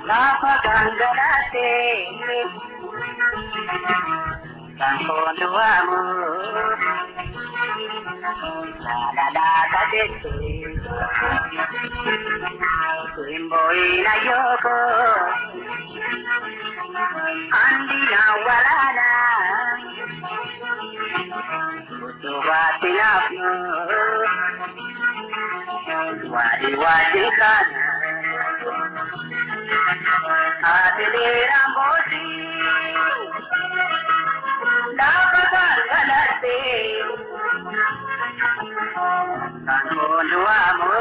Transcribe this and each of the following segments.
Lafa gangalaatee kan koon waamu jaalalaa kajeesse simbooyina yooko andina walaana utubaatti naafnu waadi waadi kaana. Atileera mbooti lafa gangalaatee kan koon waamu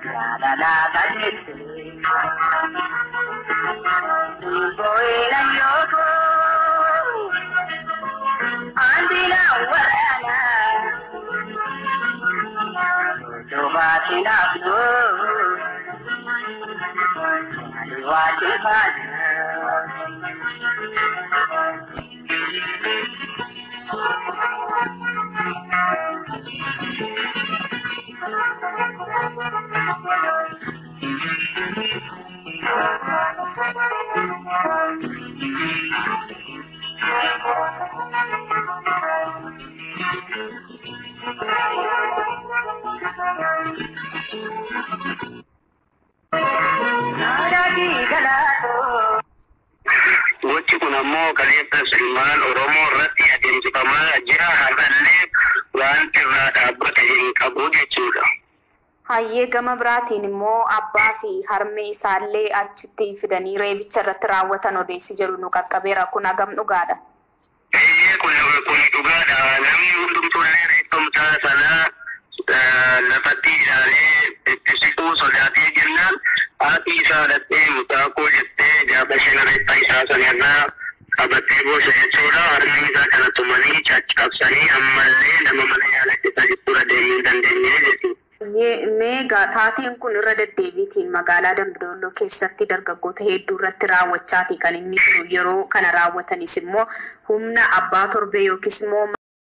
jaalalaa kajeesse simbooyina yooko andina waraana utubaatti naafnu. Waadi kaana. Gochi kun ammoo kaleessa ilmaan Oromoo irratti adeemsifamaa jira. Har'allee wanti irraa dhaabbate hin qabu jechuudha. Hayyee, gama biraatiin immoo abbaa fi harmee isaallee achitti fidanii reebicha irratti raawwatan odeessi jedhu nu qaqqabeera. Kun hagam dhugaadha? Eeyyee, kun dhugaadha. Namni hundumtuullee reeffamtaa sanaa lafatti ilaalee itti siquu sodaatee jennaan, haati isaa dhattee mucaa koo jettee gaafa isheen reeffa isaa sana irraa qabattee boosa jechuudha. Harmee isaa kana tumanii caccabsanii ammallee nama mana yaalachisaa jechuudha deemuu hin dandeenye jechuudha. Mee egaa taateen kun irra deddeebiitiin magaalaa Dambidolloo keessatti dargaggoota hedduu irratti raawwachaati kan inni jiru. Yeroo kana raawwatanis immoo humna abbaa torbee yookiis immoo